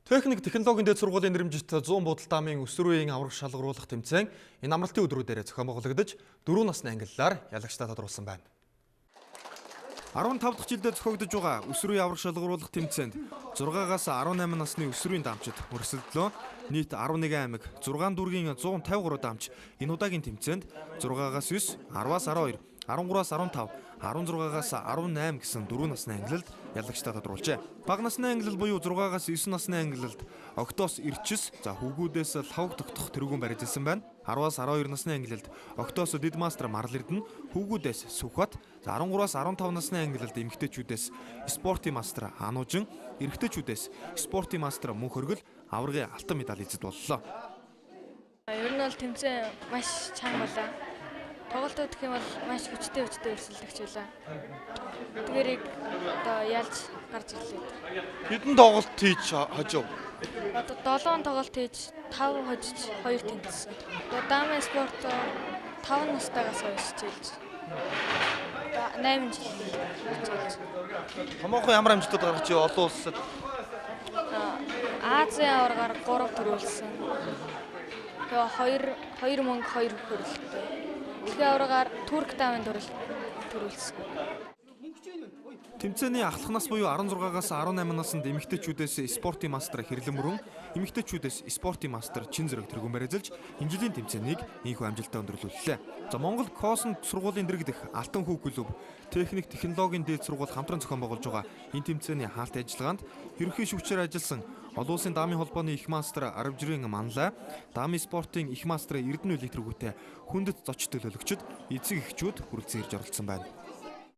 Техник технологийн дээд сургуулийн нэрэмжит 100 буудал даамын өсвөр үеийн авраг шалгаруулах тэмцээн энэ амралтын өдрүүдээр зохион байгуулагдаж 4 насны ангиллаар ялагчдаа тодруулсан байна. 15 дахь жилдээ зохиогдож байгаа өсвөр үеийн авраг шалгаруулах тэмцээнд 6-аас 18 насны өсвөр үеийн даамчид өрсөлдлөө. Нийт 11 аймаг 6 дүүргийн 153 даамч энэ удаагийн тэмцээнд 6-аас 9, 10-аас 12, 13-аас 15, 16-аас 18 гэсэн 4 насны ангилалд ялагчдаа тодруулжээ. Бага насны ангилал буюу 6-аас 9 насны ангилалд октоос Ирчис, за хүүгүүдээс лавг тогтох тэргүүн барьжсэн байна. 10-аас 12 насны ангилалд октоос Дэд мастер Марал Эрдэнэ, хүүгүүдээс Сүхбат, за 13-аас 15 насны ангилалд эмэгтэйчүүдээс спортын мастер Анужин, эрэгтэйчүүдээс спортын мастер Мөнх Хөргөл аваргын алтан медаль эзэд боллоо. Ер нь бол тэмцээн маш чанга болоо. Тоглолтод гэх юм бол маш хүчтэй өрсөлдөгч байлаа. Тэгэрийг одоо ялж гарч ирлээ. Хэдэн тоглолт хийж хожив? Одоо 7 тоглолт хийж 5 хожиж 2 тэнцсэн. Одоо даамын спорт 5 настайгаас хойш хичээлж. Одоо 8 жил хичээлж. Томоохон ямар амжилтууд гаргаж ив олон улсад? Азийн аваргаар 3 төрүүлсэн. Тэгээ 2 мөнгө 2 хөрөлттэй. Дэлхийн аваргаар Турк даамын төрүүлсэн. Тэмцээний ахлах нас буюу 16-аас 18 наснд эмэгтэйчүүдээс спортын мастер Хэрлэн Мөрөн, эмэгтэйчүүдээс спортын мастер Чин Зэрэг тэргүүн барьзалж энэ жилийн тэмцээнийг ийхүү амжилттай өндөрлүүллээ. За Монгол Косон сургуулийн дэргэдэх Алтан хүү клуб, техник технологийн дээд сургууль хамтран зохион байгуулж байгаа энэ тэмцээний хаалт ажиллагаанд ерөнхий шүүгчээр ажилласан олон улсын даамын холбооны их мастер Аравжирын Манлай, даамын спортын их мастер Эрдэнэ Үлэг тэргүүтэй хүндэт зоч төлөөлөгчд, эцэг эхчүүд хүрэлцэн ирж оролцсон байна.